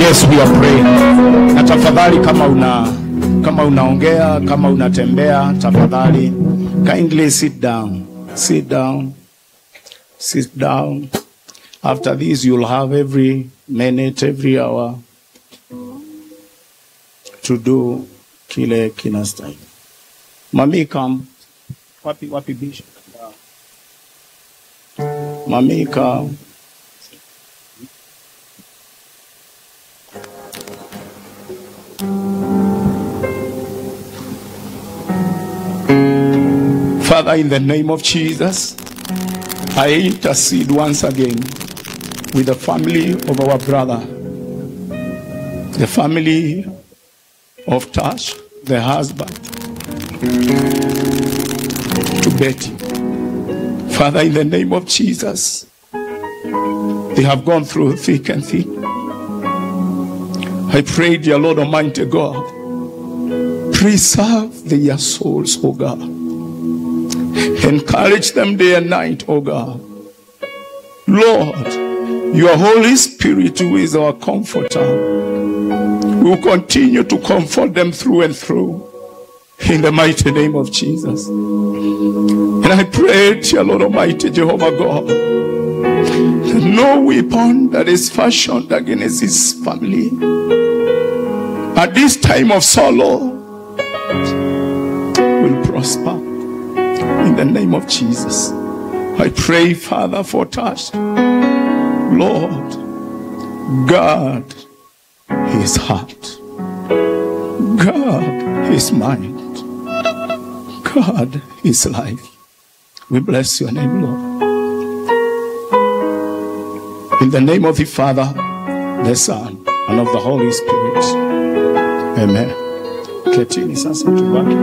Yes, we are praying. Na tafadhali kama unaongea, kama unatembea, tafadhali kindly sit down. Sit down. Sit down. After this you'll have every minute, every hour to do kile kinastahili. Mami, come. Wapi wapi bishop? Mami, come. Father, in the name of Jesus, I intercede once again with the family of our brother, the family of Tash, the husband, to Betty. Father, in the name of Jesus, they have gone through thick and thin. I pray, dear Lord Almighty God, preserve their souls, O God. Encourage them day and night, O God. Lord, your Holy Spirit, who is our comforter, will continue to comfort them through and through, in the mighty name of Jesus. And I pray, dear Lord Almighty Jehovah God, no weapon that is fashioned against his family at this time of sorrow will prosper. In the name of Jesus, I pray, Father, for Tash. Lord, guard his heart, guard his mind, guard his life. We bless your name, Lord. In the name of the Father, the Son, and of the Holy Spirit. Amen. Ketini sasa tubaki.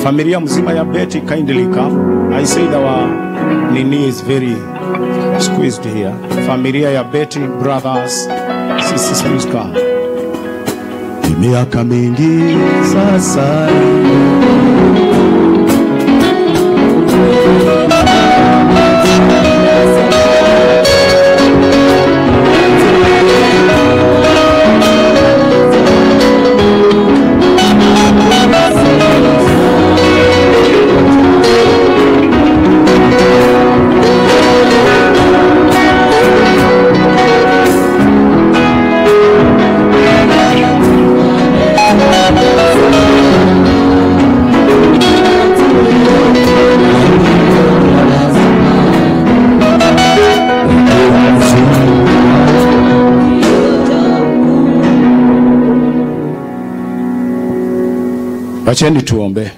Familia mzima ya Betty, kindly come. I said our nini is very squeezed here. Familia ya Betty, brothers, sisters, please come. Miaka mingi sasa Wacheni tuombe.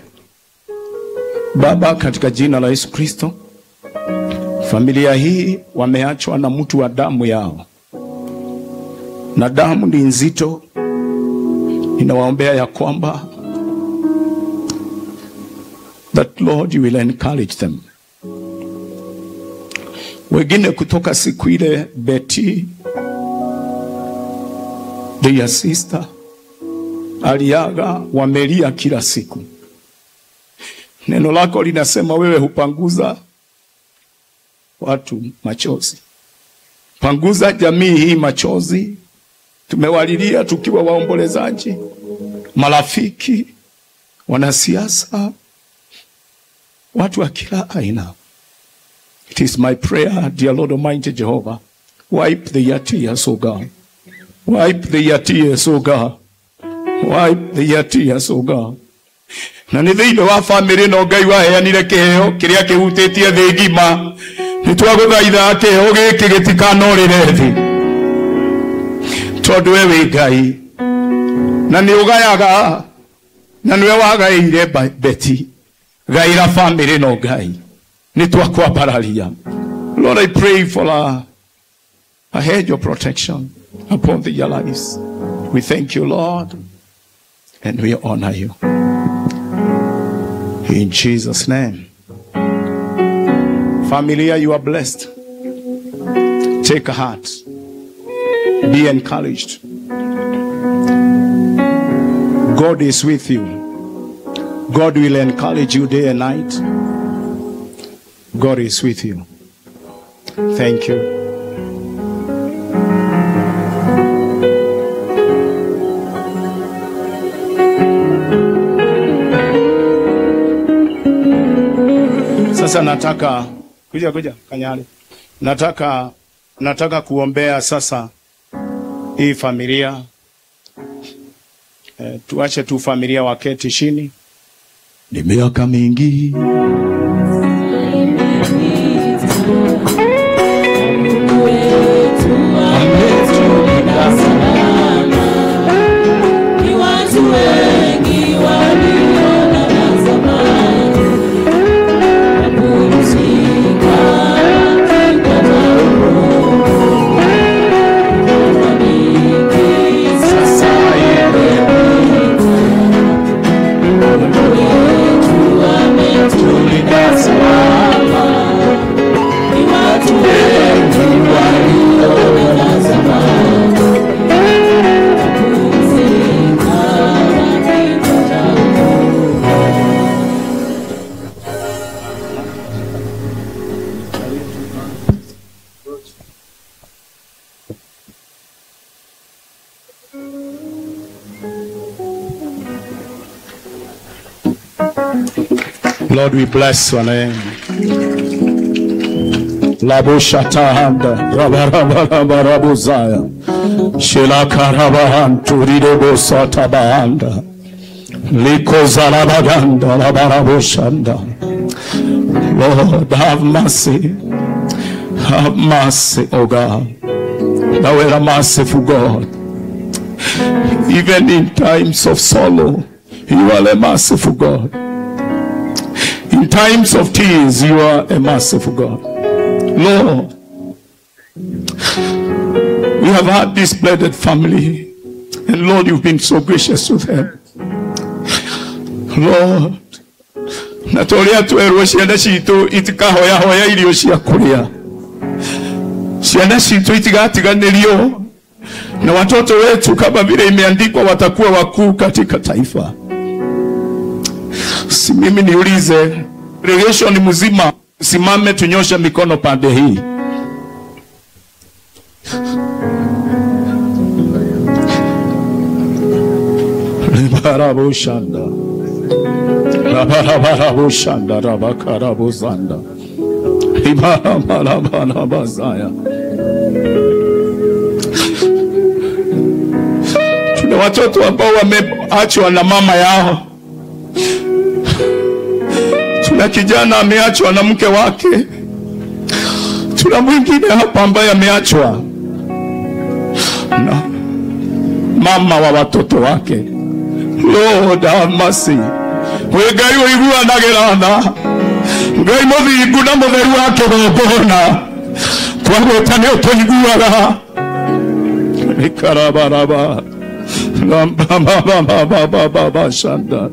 Baba, katika jina la Yesu Kristo, familia hii wameachwa na mtu wa damu yao, na damu ni nzito. Ninawaombea ya kwamba that Lord, you will encourage them. Wengine kutoka siku ile Betty, their sister, aliaga, wamelia kila siku. Neno lako linasema wewe hupanguza watu machozi. Panguza jamii hii machozi. Tumewalilia tukiwa waombolezaji, marafiki, wanasiasa, watu wa kila aina. It is my prayer, dear Lord Almighty Jehovah, wipe their tears, O God. Wipe their tears, O God. Wipe their tears, O God. Na nĩ thĩinĩ wa family no Ngai waheanire kĩheo kĩrĩa kĩhutĩtie thĩ ng'ima. Nĩ twagũthaitha kĩheo gĩkĩ gĩtikanorĩre thĩ, tondũ we wĩ Ngai na nĩ ũgayaga, na nĩwe wagaĩire Betty. Gaĩra family no Ngai, nĩ twakwambararia. Lord, I pray for a hedge of protection upon their lives. We thank you, Lord, and we honor you. In Jesus' name. Familia, you are blessed. Take heart. Be encouraged. God is with you. God will encourage you day and night. God is with you. Thank you. Sasa nataka kuja Kanyari. Nataka kuombea sasa hii familia. Tuache tu familia waketi chini. Ni miaka mingi ni watu wengi waliona na zamani wapumzika Lord, we bless your name. Labushatahanda, Rabarabarabuzaya, Shilakarabahan, Turidebosatabahanda, Likozarabaganda, Rabarabushanda. Lord, have mercy. Have mercy, O God. Thou art a merciful God. Even in times of sorrow, you are a merciful God. In times of tears, you are a merciful God. Lord, we have had this blended family, and Lord, you've been so gracious to them. Lord, na toria twerwo ciana citũ itikahoyahoya irio cia kũrĩa, ciana citũ itigatiganĩrio, na watoto wetu kama vile imeandikwa watakuwa wakuu katika taifa. Si mimi niulize, congregation mzima simame tunyoshe mikono pande hii. Libarabushanda, rabarabushanda, rabakarabuzanda, libarabarabazaya. Tuna watoto ambao wameachwa na mama yao. Tuna kijana ameachwa na mke wake. Tuna mwingine hapa ambaye ameachwa na mama wa watoto wake. Lord, have mercy. We Ngai ũiguanagĩra, Ngai mũthingu na mũtheru wa kĩgongona, twagwĩta nĩ ũtũiguaga. Ikarabaraba rambabababababashanda.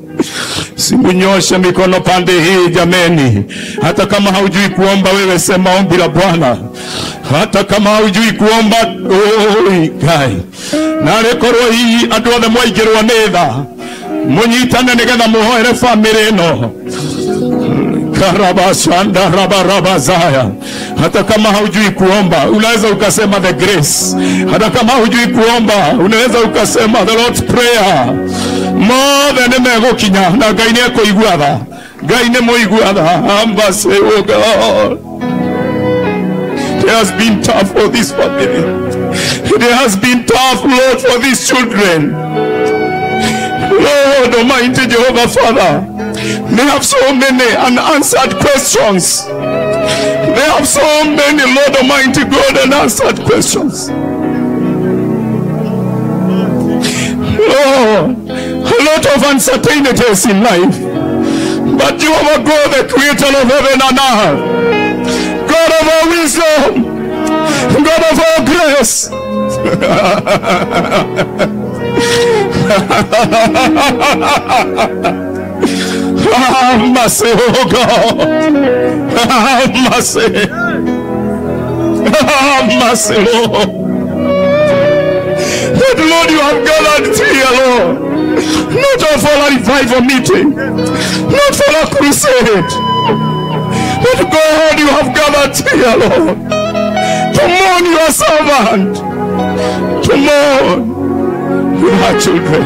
Simunyoshe mikono pande hii jameni. Hata kama haujui kuomba wewe sema ombi la Bwana. Hata kama haujui kuomba, oi Ngai. Na rekorwo hii andũ othe mwaingĩrwo nĩ tha, mũnyitane nĩgetha mũhoere famĩlĩ ĩno. Karabashanda rabarabazaya. Hata kama haujui kuomba unaweza ukasema the grace. Hata kama haujui kuomba unaweza ukasema the Lord's prayer. Mothe nĩ megũkinya na Ngai nĩ ekũigua tha. Ngai nĩ mũigua tha. Ambase, oh God. It has been tough for this family. It has been tough, Lord, for these children. Lord Almighty Jehovah Father, they have so many unanswered questions. They have so many, Lord Almighty God, unanswered questions. Lord, a lot of uncertainties in life. But you are God, the creator of heaven and earth, God of all wisdom, God of all grace. Have mercy, oh God. Have mercy. Have mercy, Lord. That, Lord, you have gathered here, Lord, not for a revival meeting, not for a crusade, but God, you have gathered here, Lord, to mourn your servant, to mourn your children.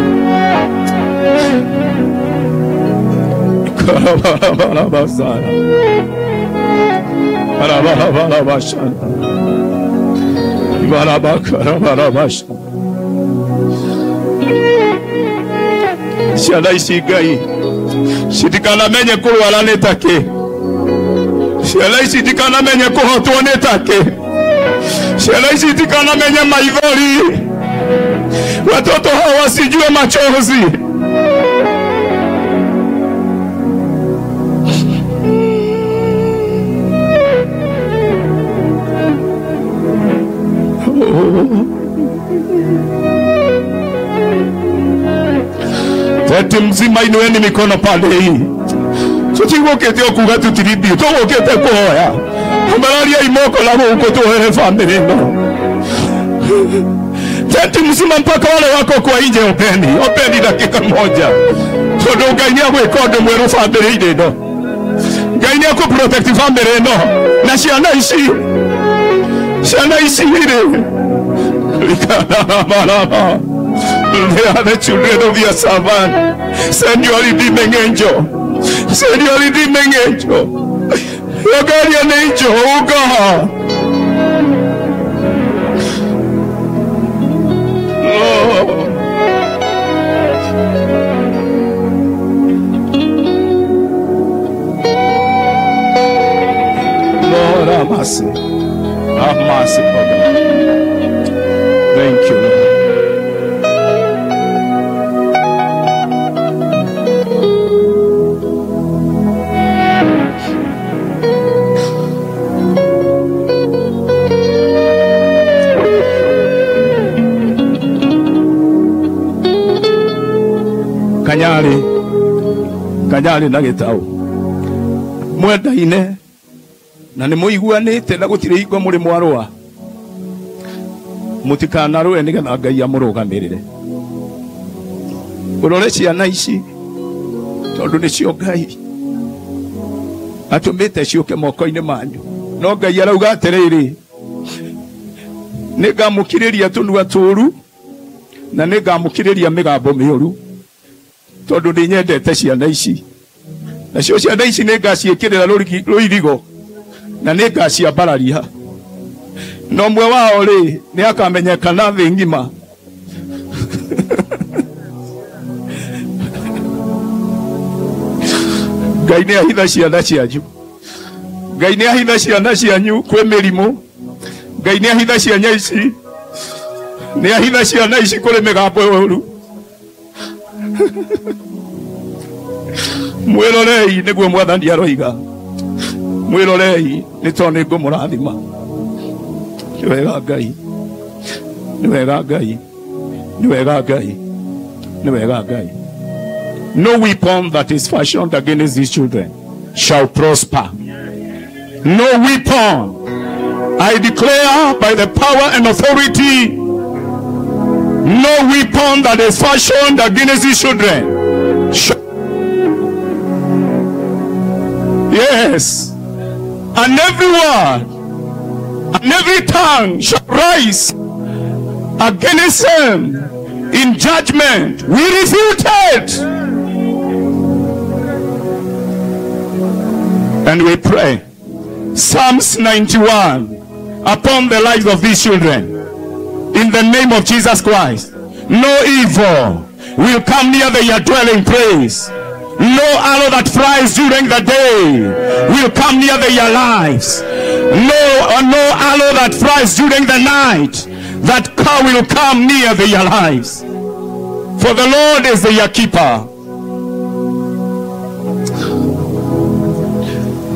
Ciana ici Ngai citikanamenye kurwara nĩ takĩ, ciana ici itikanamenye kũhotwo nĩ takĩ, ciana ici itikanamenye maithori, watoto hawa wasijue machozi. Teti mzima inueni mikono pande hii. Tutigũkĩte okuga tũtirithio, tũgũkĩte kũhoya. Ambararia imoko la gũkũ tũhere family ĩno. Teti mzima mpaka wale wako kwa nje, openi, openi dakika moja. Tondũ Ngai nĩagwĩka ũndũ mwerũ family-inĩ ĩno. Ngai nĩakũ protect family ĩno na ciana ici. Ciana ici rĩ. They are the children of your servant. Send your redeeming angel. Send your redeeming angel. Your guardian angel, oh God. Lord. Lord, have mercy. Have mercy, oh God. Thank you, Lord. Kanyari, Kanyari na Gitau mwendaine na nĩ mũiguanĩte na gũtirĩ hingo mũrĩ mwarũa, mũtikanarũe nĩgetha Ngai amũrũgamĩrĩre. Ũrore ciana ici tondũ nĩcio Ngai atũmĩte ciũke moko-inĩ manyu. No Ngai arauga atĩrĩrĩ, nĩngamũkirĩria tũnua tũru na nĩngamũkirĩria mĩgambo mĩũru, tondũ nĩnyendete ciana ici. Nacio ciana ici nĩngaciĩkĩrĩra rũirigo na nĩngaciambararia. Na ũmwe wao rĩ nĩakamenyekana thĩ ng'ima. Ngai nĩahitha ciana cianyu. Ngai nĩahitha ciana cianyu kwĩ mĩrimũ. Ngai nĩahitha ciana ici, nĩahitha ciana ici kũrĩ mĩgambo yũru. Mwĩrorei nĩguo Mwathani aroiga. Mwĩrorei nĩ tondũ nĩngũmũrathima. Nĩ wega Ngai, nĩ wega Ngai, nĩ wega Ngai, nĩ wega Ngai. No weapon that is fashioned against these children shall prosper. No weapon. I declare by the power and authority, no weapon that is fashioned against these children shall. Yes. And every word and every tongue shall rise against them in judgment. We refute it. And we pray. Psalms 91 upon the lives of these children. In the name of Jesus Christ, no evil will come near their dwelling place. No arrow that flies during the day will come near their lives. No arrow that flies during the night, that car will come near their lives. For the Lord is their keeper.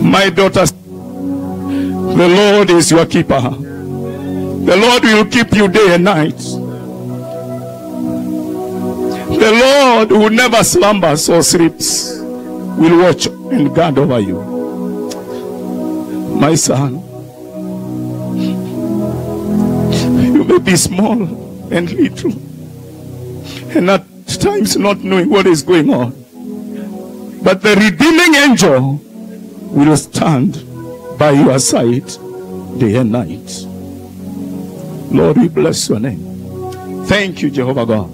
My daughter, the Lord is your keeper. The Lord will keep you day and night. The Lord who never slumbers or sleeps will watch and guard over you. My son, be small and little, and at times not knowing what is going on. But the redeeming angel will stand by your side day and night. Lord, we bless your name. Thank you, Jehovah God.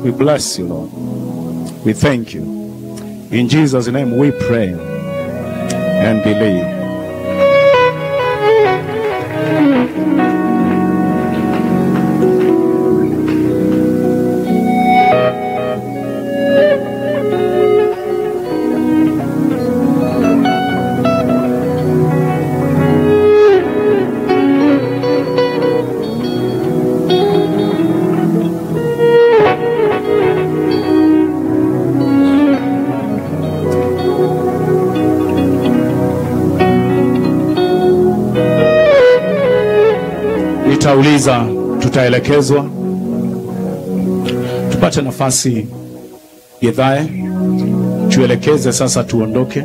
We bless you, Lord. We thank you. In Jesus' name we pray and believe. Nitauliza, tutaelekezwa, tupate nafasi Githae, tuelekeze sasa, tuondoke.